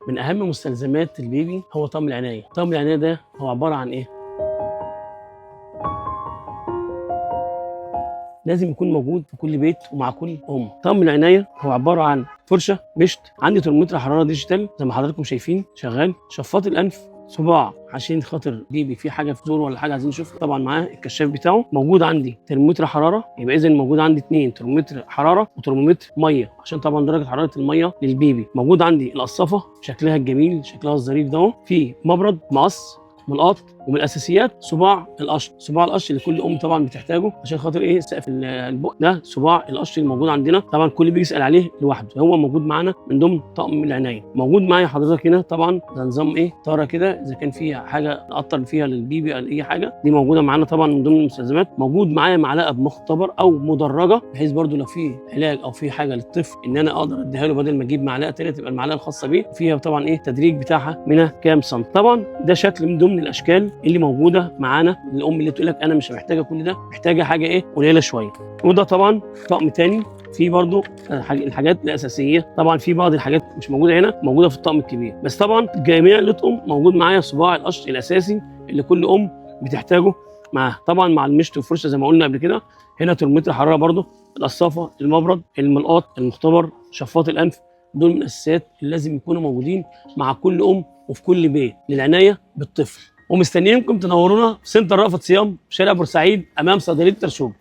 من اهم مستلزمات البيبي هو طقم العناية. طقم العناية ده هو عبارة عن ايه؟ لازم يكون موجود في كل بيت ومع كل ام. طقم العناية هو عبارة عن فرشه، مشط، عندي ترمومتر حرارة digital زي ما حضراتكم شايفين شغال، شفاط الانف، صباع عشان خاطر بيبي في حاجة في زوره ولا حاجة عايزين نشوف، طبعا معاه الكشاف بتاعه. موجود عندي ترمومتر حرارة، يبقى اذا موجود عندي 2 ترمومتر حرارة وترمومتر مية عشان طبعا درجه حرارة المية للبيبي. موجود عندي القصافه شكلها الجميل شكلها الظريف ده، في مبرد، مقص، ملقاط، ومن الاساسيات صباع القشط. صباع القشط اللي كل ام طبعا بتحتاجه عشان خاطر ايه؟ سقف البق ده صباع القشط الموجود عندنا، طبعا كل بيسال عليه لوحده، هو موجود معانا من ضمن طقم العناية. موجود معايا حضرتك هنا طبعا ده نظام ايه؟ طاره كده، اذا كان فيها حاجة نقطر فيها للبيبي او اي حاجة، دي موجودة معانا طبعا من ضمن المستلزمات. موجود معايا معلقه بمختبر او مدرجة، بحيث برده لو في علاج او في حاجة للطفل ان انا اقدر اديها له بدل ما اجيب معلقه ثانية تبقى المعلقة الخاصة بيه، فيها طبعا ايه؟ تدريج بتاعها منها كام سم. طبعا ده شكل من ضمن الاشكال اللي موجودة معانا الام اللي تقول لك انا مش محتاجه كل ده، محتاجه حاجة ايه؟ قليله شوية. وده طبعا طقم تاني في برضو الحاجات الاساسية، طبعا في بعض الحاجات مش موجودة هنا، موجودة في الطقم الكبير، بس طبعا جميع الاطقم موجود معايا صباع القشط الاساسي اللي كل ام بتحتاجه معاها، طبعا مع المشط والفرشه زي ما قلنا قبل كده. هنا ترمومتر حرارة برضو، القصافه، المبرد، الملقاط، المختبر، شفاط الانف، دول من الاساسيات اللي لازم يكونوا موجودين مع كل ام وفي كل بيت للعنايه بالطفل. ومستنيينكم تنورونا في سنتر رأفت صيام، شارع بورسعيد، امام صيدلية ترشوب.